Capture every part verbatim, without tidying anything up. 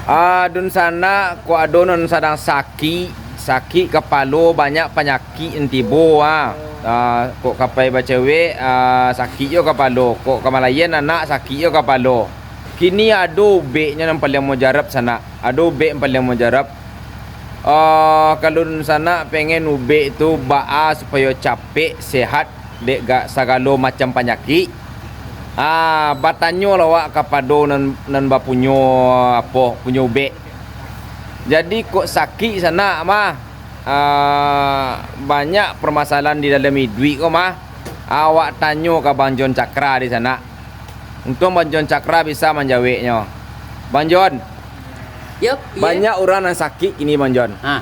Ah, dunsanak, kok ado nan sadang sakik, sakik kapalo, banyak panyakik nan tibo, ah. Ah, kok ka pai bacewek, ah, sakik jo kapalo, kok ka malayan anak, sakik jo kapalo. Kini ado ubeknyo nan paliang mujarab, sanak. Ado ubek nan paliang mujarab. Ah, kalau dunsanak pengen ubek tu baa supayo capek sehat dek ga-, sagalo macam panyakik, ah, batanyolah awak kapado nan, nan bapunyo, apo, punyo ubek. Jadi, kok sakik sanak mah, ah, banyak permasalahan di dalam iduik ko mah, awak tanyo ka Bang Jon Cakra di sanak. Untuang Bang Jon Cakra bisa manjaweknyo. Bang Jon, Yo, iyo. Banyak urang nan sakik kini, Bang Jon. Ha.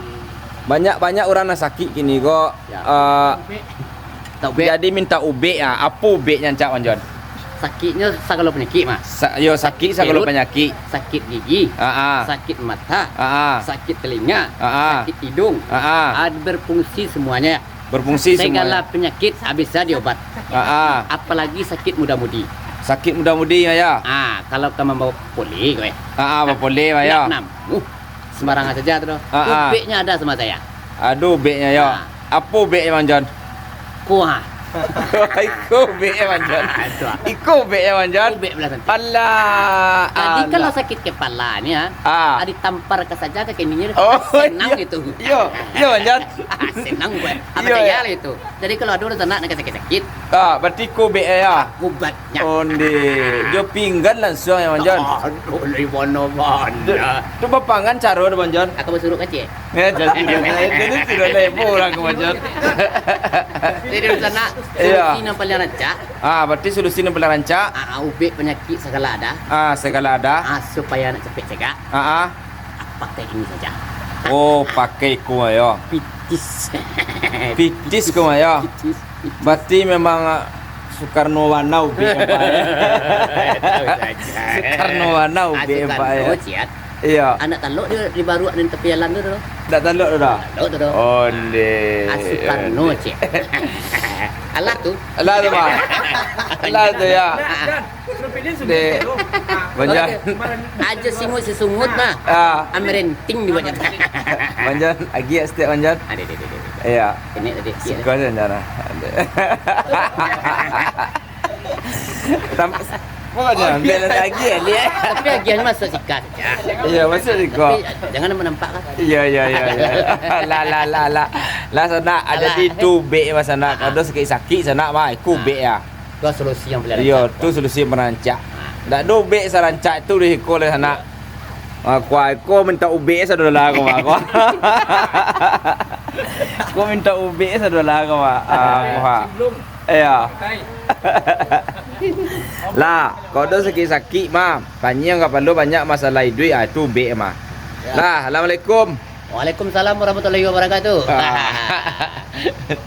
Banyak, banyak urang nan sakik kini ko, Ya. eh, Minta ubek. Jadi minta ubek, ah. Apo ubeknyo rancak, Bang Jon? Sakiknyo sagalo panyakik mah. Sa-, yo, sakit sagalo panyakik. Sakit perut, sakit gigi, Ah, ah. sakit mata, Ah, ah. sakit telinga, Ah, ah. sakit hidung. Ah, ah. Ah, berfungsi semuanya. Berfungsi Segala semuanya. penyakit bisa diobat. Ah, ah. Apalagi sakit muda-mudi. Sakit muda-mudi, ya. Ah, kalau ka mambawa boleh ko, eh. Ah, ah, boleh, ya. Nak namuh, sembarangan saja tu, doh. Ah, ah. Ubeknya ada sama saya. Aduh, ubeknya, ya. Ah. Apo ubeknya, Bang Jon? Kuah. Iko ubeknya, Bang Jon. Aduh. Iko ubeknya, Bang Jon. Ubek belah santai. Alah, Jadi, alah. kalau sakit kepala ni, ah, Ah. ah, ditampar ka saja ka kininya, Oh, senang iyo. gitu. Iyo, iyo, Bang Jon. Senang buat. Apa Iyo, caya iyo. lah itu. Jadi, kalau ada orang sanak nak sakit-sakit, Ah, berarti iko ubeknya, ya. ubatnya. Onde. Jo pinggan langsung, ya, Bang Jon. Aduh, lai bana-bana. Tu, tu bapangan caro tu, Bang Jon. Aku basuruh kacik. Eh, jadi, jadi, jadi sudah lebo urang ko, Bang Jon. Jadi, di sanak, Iyo. solusi nan paling rancak. Ah, berarti solusi nan paling rancak. Ah, ah, ubek panyakik sagala ada. Ah, sagala ada. Ah, supaya nak capek cegak. Ah, ah. Ah, pakai ini saja. Oh, pakai iko, yo. Pitis. Pitis ko, yo. Pitis, pitis. Berarti memang, ah, Soekarno Bana ubek, Pak, eh. Tahu saja. Soekarno Bana Ah, ubek, Pak, Soekarno, eh. ciat. Iya. Anak talok di, di baruak nan tepi jalan tu, tu. Ndak talok tu dah? Talok tu, tu. Onde. Ah, Soekarno, ciat. Alah tu. Alah tu, Pak. Alah tu, ya. Dek. Banyak. Aja singut sisungut mah. Ah. Amrenting dibuatnya. Manjan, agiah setiap manjan. Ada, ada, ada, ada. Iya. Ini tadi, iya. Suka je, Jan, ah. Ada. Tam-, apa, Jan? Biar nanti agiah, lihat. Tapi agiahnya masuk sikat saja. Iya, masuk sikat. Tapi jangan nampak-nampak, kan? Iya, iya, iya, iya. Lah, lah, lah, lah. Lah, sanak, Alah. jadi tu ubek, Mas, sanak. Ah. Kalau sakit-sakik, sanak, mah, ikut Ah. ubek, ya. Tu solusi yang paling Iyo, rancak. tu solusi yang paling rancak. Ah. Ndak ado ubek sarancak tu di siko lah, sanak. Ah, ko, ko minta ubek sadolah ko, mah, ko. Ko minta ubek sadolah ko, mah. Ah, ko, ha. Iya. Lah, kalau ado sakik-sakik, mah, panyang kapalo banyak masalah iduik, ah, itu ubek, mah. Ya. Lah, assalamualaikum. Waalaikumsalam warahmatullahi wabarakatuh. Ah.